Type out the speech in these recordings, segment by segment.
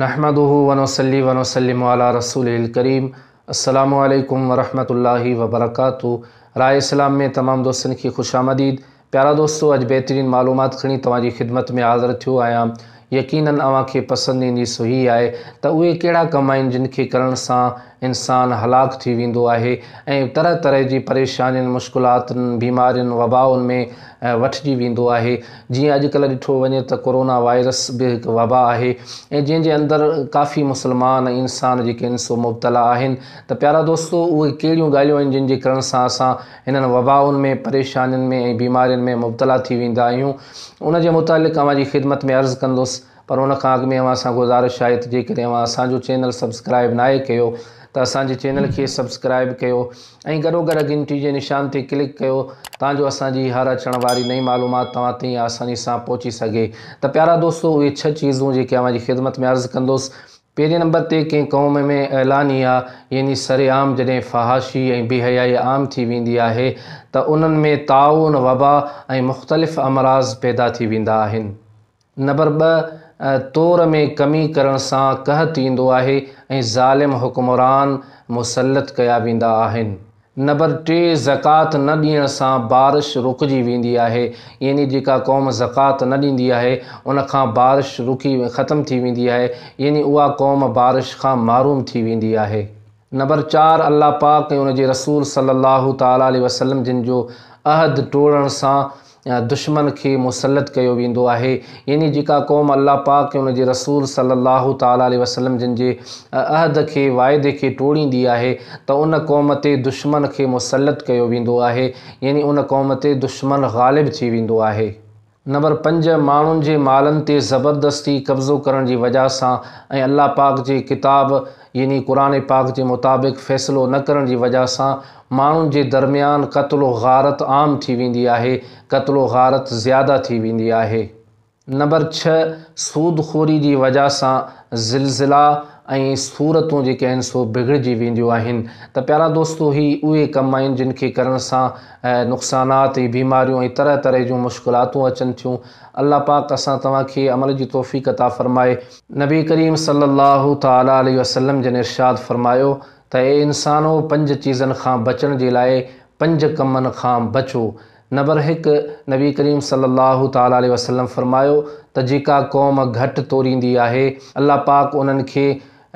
نحمده ونصلي ونسلم علي رسوله الڪريم السلام عليڪم ورحمة الله وبرڪاته راء اسلام ۾ تمام دوستن کي خوش آمديد پيارا دوستو اڄ بهترين معلومات کڻي توهان جي خدمت ۾ حاضر ٿيو آهيان يقينن اوهان کي پسند ايندي سو هي آهي ته اهي ڪهڙا ڪم آهن جن کي ڪرڻ سان انسان هلاڪ ٿي ويندو آهي ۽ طرح طرح جي پريشانين، مشڪلاتن، بيمارين، وبائن ۾ وٺجي ويندو آهي. جيئن اڄڪلهه ڏٺو وڃي ته ڪورونا وائرس به هڪ وبا آهي ۽ جنهن جي اندر ڪافي مسلمان ۽ انسان جيڪي آهن سو مبتلا آهن ته پيارا دوستو اهي ڪهڙيون ڳالهيون آهن جن جي ڪرڻ سان اسان هنن وبائن ۾ پريشانين ۾ ۽ بيمارين ۾ مبتلا ٿي ويندا آهيون ان جي متعلق اوهان جي خدمت ۾ عرض ڪندس پر ان کان اڳ ۾ اوهان سان گذارش آهي ته جيڪڏهن اوهان اسان جو چينل سبسڪرائيب ناهي ڪيو ته اسان جي چينل کي سبسڪرائيب ڪيو ۽ گڏوگڏ گهنٽي جي نشان تي ڪلڪ ڪيو تان جو اسان جي هر اچڻ واري نئين معلومات توهان تائين آساني سان پهچي سگهي ته پيارا دوستو اهي ڇهه چيزون جيڪي اوهان جي خدمت ۾ عرض ڪندس. پهرين نمبر تي ڪنهن قوم ۾ اعلانيه يعني سرعام جڏهن فحاشي ۽ بي حيائي عام ٿي ويندي آهي ته انهن ۾ طاعون، وبا ۽ مختلف امراض پيدا ٿي ويندا آهن. نمبر ٻه، تور ۾ ڪمي ڪرڻ سان قحط ايندو آهي ۽ ظالم حڪمران مسلط ڪيا ويندا آهن. نمبر ٽي، زڪوات نه ڏيڻ سان بارش رڪجي ويندي آهي، يعني جيڪا قوم زڪوات نه ڏيندي آهي، ان کان بارش رڪي ختم ٿي ويندي آهي، يعني اها قوم بارش کان محروم ٿي ويندي آهي. نمبر چار، الله پاڪ ۽ ان جي رسول صلّي الله تعالٰي عليه وسلّم جن جو عهد ٽوڙڻ سان دشمن کي مسلط ڪيو ويندو آهي، يعني جيڪا قوم الله پاڪ ۽ ان جي رسول صلّي الله تعالٰي عليه وسلّم جن جي عهد کي، واعدي کي، ٽوڙيندي آهي ته ان قوم تي دشمن کي مسلط ڪيو ويندو آهي، يعني ان قوم تي دشمن غالب ٿي ويندو آهي. نمبر پنج، ماڻهن جي مالن تي زبردستي قبضو ڪرڻ جي وجه سان ۽ الله پاڪ جي ڪتاب يعني قرآن پاڪ جي مطابق فيصلو نه ڪرڻ جي وجه سان ماڻهن جي درميان قتل و غارت عام ٿي ويندي آهي، قتل و غارت زياده ٿي ويندي آهي. نمبر ڇهه، سود خوري جي وجه سان زلزلا ۽ صورتون جيڪي آهن سو بگڙجي وينديون آهن ته پيارا دوستو هي اهي ڪم آهن جن کي ڪرڻ سان نقصانات ۽ بيماريون ۽ طرح طرح جون مشڪلاتون اچن ٿيون الله پاڪ اسان توهان کي عمل جي توفيق عطا فرمائي. نبي ڪريم صلي الله تعالٰي عليه وسلم جن ارشاد فرمايو ته اي انسانو پنج چيزن کان بچڻ جي لاء پنج ڪمن کان بچو نمبر هڪ، نبي ڪريم صلي الله تعالٰي عليه وسلم فرمايو ته جيڪا قوم گهٽ توريندي آهي الله پاڪ انهن کي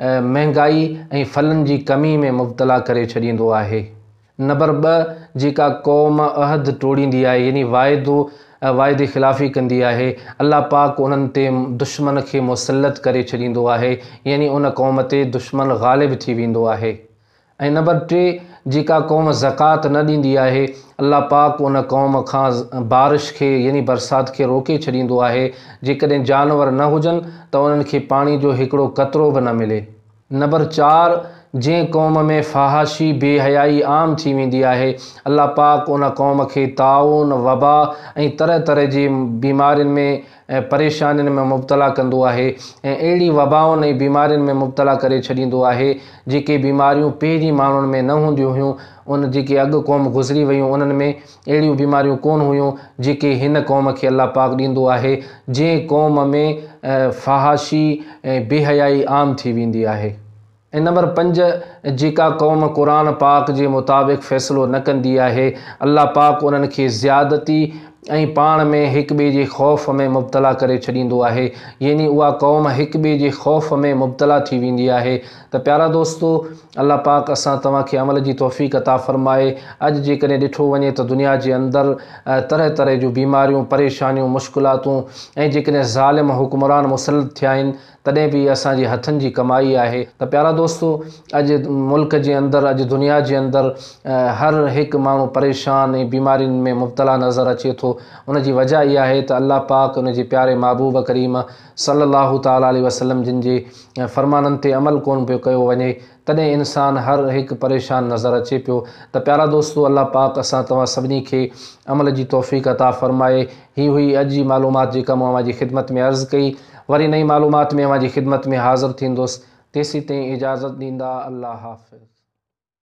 مهنگائي ۽ ڦلن جي ڪمي ۾ مبتلا ڪري ڇڏيندو آهي. نمبر ٻه، جيڪا قوم عهد ٽوڙيندي آهي يعني واعدو واعدي خلافي ڪندي آهي الله پاڪ انهن تي دشمن کي مسلط ڪري ڇڏيندو آهي يعني ان قوم تي دشمن غالب ٿي ويندو آهي. ۽ نمبر ٽي، جيڪا قوم زڪوات نه ڏيندي آهي، الله پاڪ ان قوم کان بارش کي يعني برسات کي روڪي ڇڏيندو آهي، جيڪڏهن جانور نه هجن ته انهن کي پاڻي جو هڪڙو قطرو به نه ملي. نمبر چار، جنهن قوم ۾ فحاشي، بي حيائي، عام ٿي ويندي آهي، الله پاڪ ان قوم کي طاعون، وبا ۽ طرح طرح جي بيمارين ۾ ۽ پريشانين ۾ مبتلا ڪندو آهي ۽ اهڙي وبائن ۽ بيمارين ۾ مبتلا ڪري ڇڏيندو آهي جيڪي بيماريون پهرين ماڻهن ۾ نه هونديون هيون ان جيڪي اڳ قوم گذري ويون انهن ۾ اهڙيون بيماريون ڪونه هيون جيڪي هن قوم کي الله پاڪ ڏيندو آهي جنهن قوم ۾ فحاشي ۽ بي حيائي عام ٿي ويندي آهي. ۽ نمبر پنج، جيڪا قوم قرآن پاڪ جي مطابق فيصلو نه ڪندي آهي، الله پاڪ انهن کي زيادتي ۽ پاڻ ۾ هڪ ٻئي جي خوف ۾ مبتلا ڪري ڇڏيندو آهي، يعني اها قوم هڪ ٻئي جي خوف ۾ مبتلا ٿي ويندي آهي ته پيارا دوستو! الله پاڪ اسان توهان کي عمل جي توفيق عطا فرمائي. اڄ جيڪڏهن ڏٺو وڃي ته دنيا جي اندر طرح طرح جون بيماريون، پريشانيون، مشڪلاتون ۽ جيڪڏهن ظالم حڪمران مسلط ٿيا آهن تڏهن به اها اسان جي هٿن جي ڪمائي آهي ته پيارا دوستو اڄ ملڪ جي اندر اڄ دنيا جي اندر هر هڪ ماڻهو پريشان ۽ بيمارين ۾ مبتلا نظر اچي ٿو ان جي وجه اها آهي ته الله پاڪ ان جي پياري محبوب ڪريم صلي الله تعالٰي عليه وسلم جن جي فرمانن تي عمل ڪونه پيو ڪيو وڃي تڏهن انسان هر هڪ پريشان نظر اچي پيو ته پيارا دوستو الله پاڪ اسان توهان سڀني کي عمل جي توفيق عطا فرمائي هي هئي اڄ جي معلومات جيڪا مون اوهان جي خدمت ۾ عرض ڪئي وري نئين معلومات ۾ اوهان جي خدمت ۾ حاضر ٿيندس تيسيتائين اجازت ڏيندا الله حافظ.